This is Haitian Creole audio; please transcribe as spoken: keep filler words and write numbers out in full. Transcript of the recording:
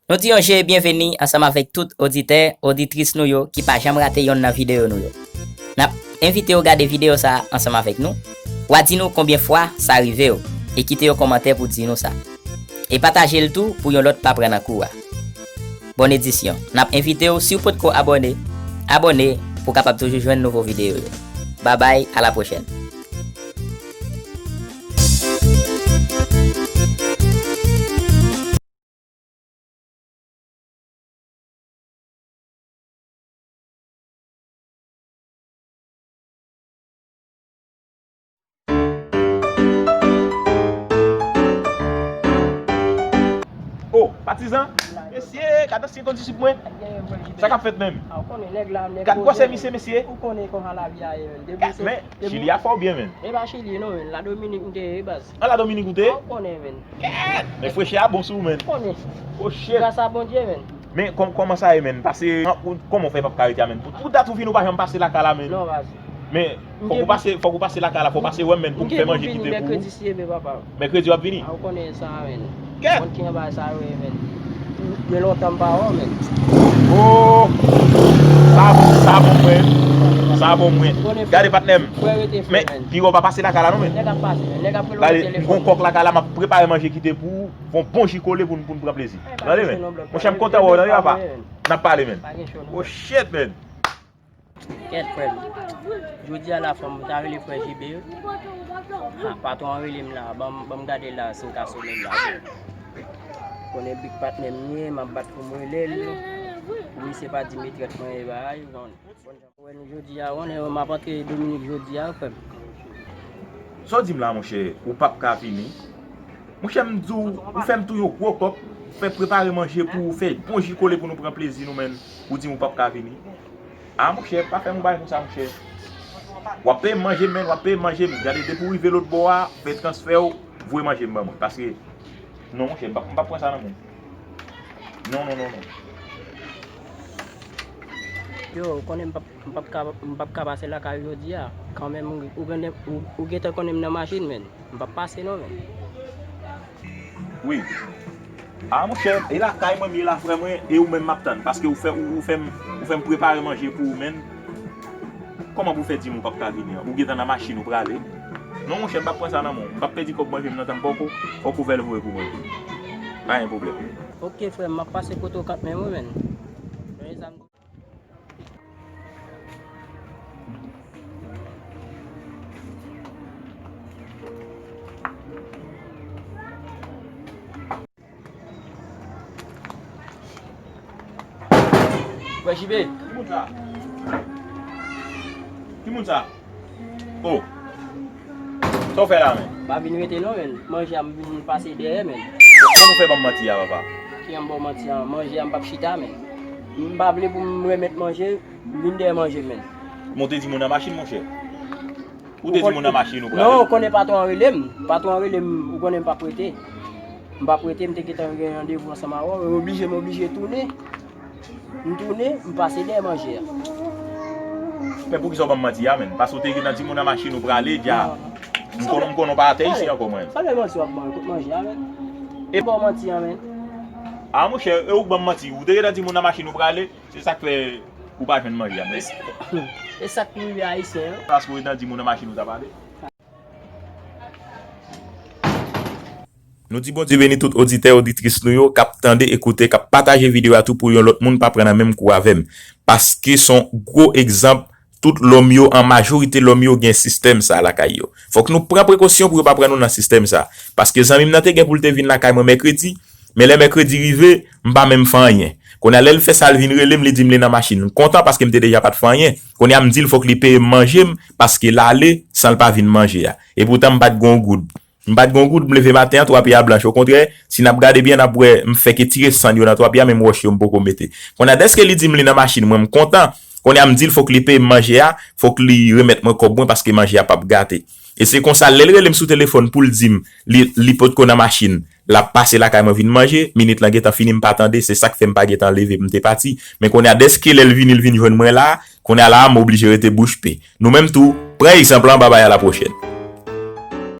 Nou di yon je byenveni ansanm avèk tout oditè, oditris nou yo ki pa janm rate yonn nan videyo nou yo. N ap envite w gade videyo sa a ansanm avèk nou. W a di nou konbyen fwa sa rive w e kite yon kòmantè pou di nou sa. E pataje l tou pou yon lòt pa pran nan kou a. Bòn edisyon. N ap envite w, si w potko abòne, abòne pou w kapab toujou jwenn nouvo videyo yo. Babay, a la pwochèn. Oh, patizan, mesye, gad ansyen kondisip mwen. Sa k ap fèt menm? Gad gwosè misye, mesye. Men, Chili a fè w byen, menn. E pa Chili non, menn. La Dominik m te ye, baz. An la Dominik ou te ye? Ou konnen, menn. Men frechè a bon sou ou, menn. Ou konnen. Oh shit. Gras a Bondye, menn. Men kòm, kòman sa ye, menn? Pase, an, ou, kòman w fè p ap ka rete a, menn? Pou, pou dat ou vini, ou pa janm pase lakay la, menn. Non, baz. Men, fòk ou pase, fòk ou pase lakay la, fòk ou pase wè m, menn, pou m fè manje kite pou ou. M gen pou m vini mèkredi si Dye vle, papa. Mèkredi w ap vini? A, ou konnen sa, menn. Kèt! Konn ki anba sa yo ye, menn. Gen lontan m pa wè w, menn. Oh! Sa, sa bon mwen. Sa bon mwen. Gade patnè m. Men, pi w pa pase lakay la non, menn. Nèg ap pase, menn. Nèg ap rele w nan telefòn. Gade, m gon kòk lakay la, m ap prepare manje kite pou ou. Fè yon bon ji kole pou n, pou n pran plezi. Tande, menn. Monchè, m kontan wè w, tande, papa. N ap pale, menn. Oh shit, menn. Kèt, frè m. Jodi a la, fò m ta rele frè Jibe. Ha, patwon an rele m la. Ban m, ban m gade la, si m ka sone l la. Konnen big patnè m ye, m ap bat pou m rele l. Pou misye pa di metrès mwen e bagay. Bon, bon jan. Wè nou jodi a, konnen m ap antre Dominik jodi a, frè m. Sa w di m la, monchè, ou p ap ka vini? Monchè, m di w, ou fè m tou yon gwo kòk, fè prepare manje pou ou, fè bon ji kole pou nou pran plezi nou, menn. Ou di m ou p ap ka vini. A, monchè, pa fè m yon bagay konsa, monchè. W ap peye m manje m, menn, w ap peye m manje m. Gade, depi w rive lòt bò a, fè transfè w, voye manje m ban mwen. Paske, non, monchè, m p ap, m p ap pran sa nan men w. Non, non, non, non. Yo, ou konnen m p ap, m p ap ka, m p ap ka pase lakay ou jodi a. Kanmenm, ou, ou gentan, ou, ou gentan konnen m nan machin, menn. M p ap pase non, menn. Wi. A, monchè, e lakay mwen m ye la, frè mwen, e ou menm m ap tann, paske ou fè, ou, ou fè m, ou fè m prepare manje pou ou, menn. Kòman pou w fè di m ou p ap ka vini an? Ou gentan nan machin ou prale? Non, monchè, m p ap pran sa nan men w. M p ap pèdi kòb manje m nan, tann pòko, pòko fè l voye pou mwen. Pa gen pwoblèm. Oke, frè m, m ap pase kote w k ap menm wi, menn. Frè Jibe. Ki moun sa? Ki moun sa? Oh. Sa w fè la menm? M pa vin rete non, menn. Manje a m vin pase dèyè, menn. Kòman w fè ban m manti a, papa? Kijan m ba w manti a? Manje a m p ap chita, menn. M pa vle pou m remèt manje, m vin dèyè manje, menn. Men w te di moun nan machin, monchè. Ou te di moun nan machin ou prale. Non, ou konnen patwon an rele m. Patwon an rele m, ou konnen m p ap rete. M p ap rete, m te gentan gen randevou ansanm avè w. Yo oblije, m oblije tounen. M tounen, m pase dèyè manje a. Men poukisa w ban m manti a, menn? Paske w te gentan di moun nan machin ou prale, dja. M konnen, m konnen w pa atè isi ankò, mwen. Sa lè manti w ap ban m kot manje a, menn? E ba w manti a, menn. A, monchè, e ou k ban m manti. Ou te gentan di moun nan machin ou prale, se sa k fè ou pa jwenn manje a, men. E sa k rive Ayisyen an. Paske w gentan di moun nan machin ou t ap ale. Nou di Bondye beni tout oditè, oditris nou yo k ap tande, ekoute, k ap pataje videyo a tou pou yon lòt moun pa pran nan menm kou avè m. Paske se yon gwo egzanp, tout lòm yo, an majorite lòm yo gen sistèm sa lakay yo. Fòk nou pran prekosyon pou yo pa pran nou nan sistèm sa. Paske zanmi m nan te gen pou l te vin lakay mwen mèkredi, men lè mèkredi rive, m pa menm fè anyen. Kounye a lè l fè sa, l vin rele m, li di m li nan machin. M kontan paske m te deja pa t fè anyen. Kounye a m di l fòk li peye m manje m, paske l ale san l pa vin manje a. Epoutan m pa t gen yon goud. M pa t gen yon goud, m leve maten an, twa pye a blanch. Okontrè, si n ap gade byen, n ap wè m fèk etire sann yo nan twa pye a, menm wòch yo m poko mete. Kounye a, dèske li di m li nan machin, mwen m kontan. Kounye a, m di l fòk li peye m manje a, fòk li remèt mwen kòb mwen paske manje a p ap gate. E se konsa, lè l rele m sou telefòn pou l di m li, li potko nan machin, l ap pase lakay mwen vin manje, minit lan gentan fini, m pa tande, se sa k fè m pa gentan leve pou m te pati. Men kounye a, dèske lè l vini, l vin jwenn mwen la, kounye a la a, m oblije rete bouch be. Nou menm tou, pran egzanp lan, babay, a la pwochèn.